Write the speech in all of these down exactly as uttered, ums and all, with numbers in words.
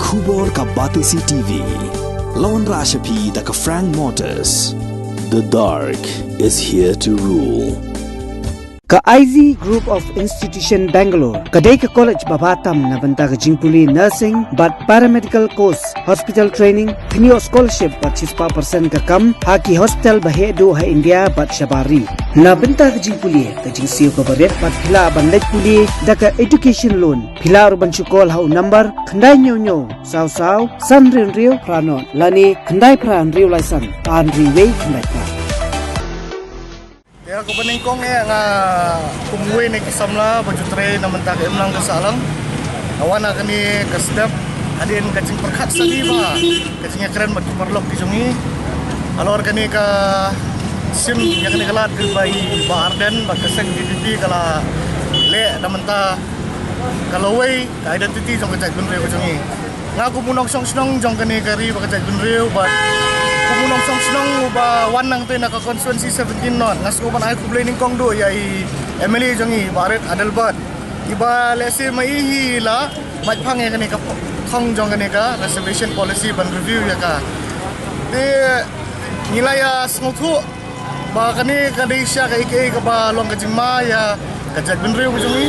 Khubor ka Batesi T V. Lawan Rashapi da ka Frank Motors. The dark is here to rule. Ka I Z Group of Institution Bangalore ka dei ka college ba bha tam na bynta ka jingpule nursing bad paramedical course, hospital training, kynioh scholarship bad shispah percent ka kam ha ki hospital ba heh duh ha India bad shabar ri. Na bynta ka jingpule ka jingsiew kaba rit bad phi lah ban leit pule da ka education loan, phi lah ruh ban shu call ha u number khyndai hynñiew hynñiew saw saw san hynriew hynriew phra nod lane khyndai phra hynriew lai san ar hynriew wei khyndai phra. Te ha kaba nyngkong eh nga kum uwei na ki samla ba ju trei na bynta ka imlang ka sahlang. Nga wan ha kane ka step hadien ka jingpyrkhat sani ba ka jingïakren bad ki paralok ki jong ngi. Halor kane ka sim ïa kane ka lad ba i Bah Ardent bad ka seng V P P ka la leh na bynta ka lawei ka identity jong ka jaitbynriew ka jong ngi. Nga kum u nongshong shnong jong kane ka ri bad ka jaitbynriew bad kum u nongshong shnong uba wan nangtei na ka constituency seventeen North, nga sngewbha ban ai khublei nyngkong duh ïa i M L A jong ngi, Bah Rit Adelbert. Iba lehse ma i hi la mait phang ïa kane ka thong jong kane ka reservation policy ban review ïa ka. Te ngi la ïa sngewthuh ba kane ka dei sha kaei kaei kaba long ka jingma ïa ka jaitbynriew ka jong ngi.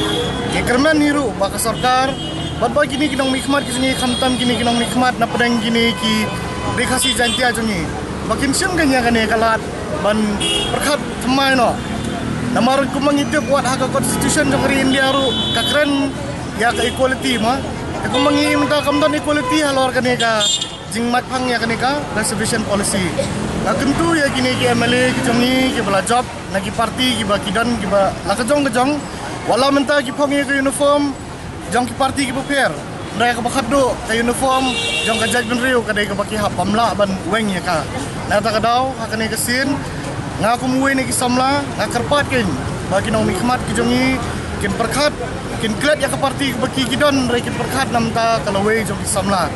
Ngi kyrmen hi ruh ba ka sorkar bad ba kine ki nongmihkhmat ki jong ngi, khamtam kine ki nongmihkhmat na pdeng kine ki Ri Khasi Jaiñtia jong ngi, ba kin shim kane ïa kane ka lad ban pyrkhat thymmai noh. Namar kumba ngi tip wat ha ka constitution jong ka ri India ruh ka kren ïa ka equality ma. Te kumba ngi mynta kam don equality halor kane ka jingmait phang ïa kane ka reservation policy. Nga kyntu ïa kine ki M L A ki jong ngi kiba la jop na ki party kiba ki don kiba la ka jong ka jong. Wat la mynta ki phong ïa ka uniform jong ki party kiba pher, hynrei kaba khatduh ka uniform jong ka jaitbynriew ka dei kaba ki hap bym lah ban weng ïa ka. Na kata ka daw ha kane ka sien nga kum uwei na ki samla nga kyrpad kein ba ki nongmihkhmat ki jong ngi kin pyrkhat, kin klet ïa ka party ba ki ki don, hynrei kin pyrkhat na bynta ka lawei jong ki samla.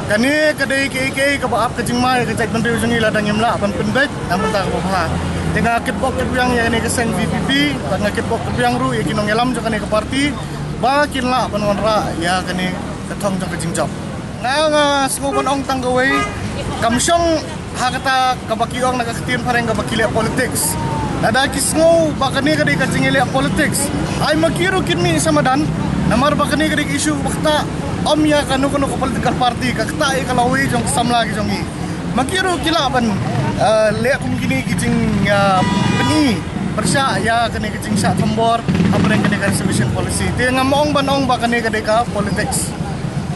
Kane ka dei kaei kaei kaba ap ka jingma ïa ka jaitbynriew jong ngi lada ngim lah ban pynbeit na bynta kaba bha. Te nga kitbok kitbiang ïa kane ka seng V P P bad nga kitbok kitbiang ruh ïa ki nongïalam jong kane ka party ba kin lah ban wanrah ïa kane ka thong jong ka jingjop. Nga nga sngew ban ong tang kawei, kam shong ha kata kaba ki ong na ka ktien phareng kaba ki leh politics. Lada ki sngew ba kane ka dei ka jingïaleh politics, ai ma ki ruh kin mih sha madan. Namar ba kane ka dei ka issue kaba ktah, ym ïa kano kano ka political party, ka ktah ïa ka lawei jong ki samla ki jong ngi. Ma ki ruh ki lah ban, eh, leh kum kine ki jing, eh, pyni pyrshah ïa kane ka jingshah thombor hapdeng kane ka reservation policy. Te ngam ong ban ong ba kane ka dei ka politics.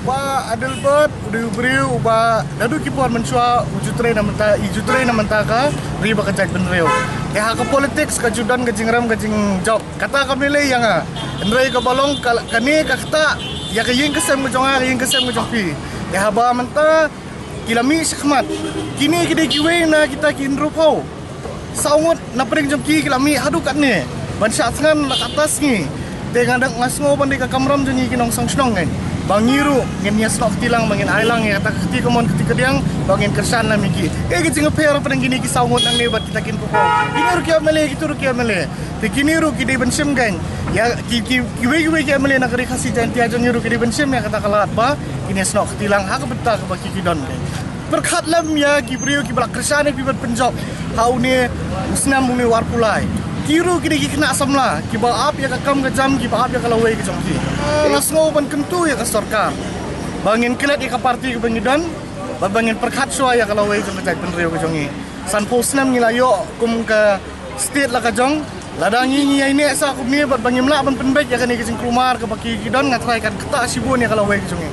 Bah Adelbert u dei u briew uba naduh ki por mynshuwa u ju trei na bynta, i ju trei na bynta ka ri bad ka jaitbynriew. Te ha ka politics ka ju don ka jingrem ka jingjop. Kata ka mele ïa nga. Hynrei kaba long ka, kane ka ktah ïa ka ïing ka sem ka jong nga, ka ïing ka sem ka jong phi. Te haba mynta ki la mih shakhmat, kine ki dei kiwei na kita ki hynriewphew saw ngut na pdeng jong ki ki la mih haduh katne ban shah thngan la katta sngi. Te nga dang, nga sngew ban dei ka kamram jong ngi ki nongshong shnong ngi, ba ngi ruh ngin ïasnoh kti lang, ba ngin ai lang ïa kata ka kti kamon kti kadiang, ba ngin kyrshan lang ïa ki. Kaei ka jingpher hapdeng kine ki saw ngut nangne bad kita ki hynriewphew? Kine ruh ki M L A, kito ruh ki M L A. Te kine ruh ki dei ban shim kein. Ïa ki, ki, kiwei kiwei ki M L A na ka Ri Khasi Jaiñtia jong ngi ruh ki dei ban shim ïa kata ka lad ba kin ïasnoh kti lang ha ka bynta kaba ki, ki don kein. Pyrkhat lem ïa ki briew kiba la kyrshan ïa phi ban pynjop ha une u snem une u arphew lai. Ki ruh ki dei ki khynnah samla kiba ap ïa ka kam ka jam, kiba ap ïa ka lawei ka jong ki. Ah, nga sngew ban kyntu ïa ka sorkar ba ngin klet ïa ka party kaba ngi don bad ba ngin pyrkhat shuwa ïa ka lawei jong ka jaitbynriew ka jong ngi. Sanphew snem ngi la ïoh kum ka state la ka jong. Lada ngi, ngi ïai neh sah kumne bad ba ngim lah ban pynbeit ïa kane ka jingkulmar kaba ki, ki don, nga tharai kan ktah shibun ïa ka lawei ka jong ngi.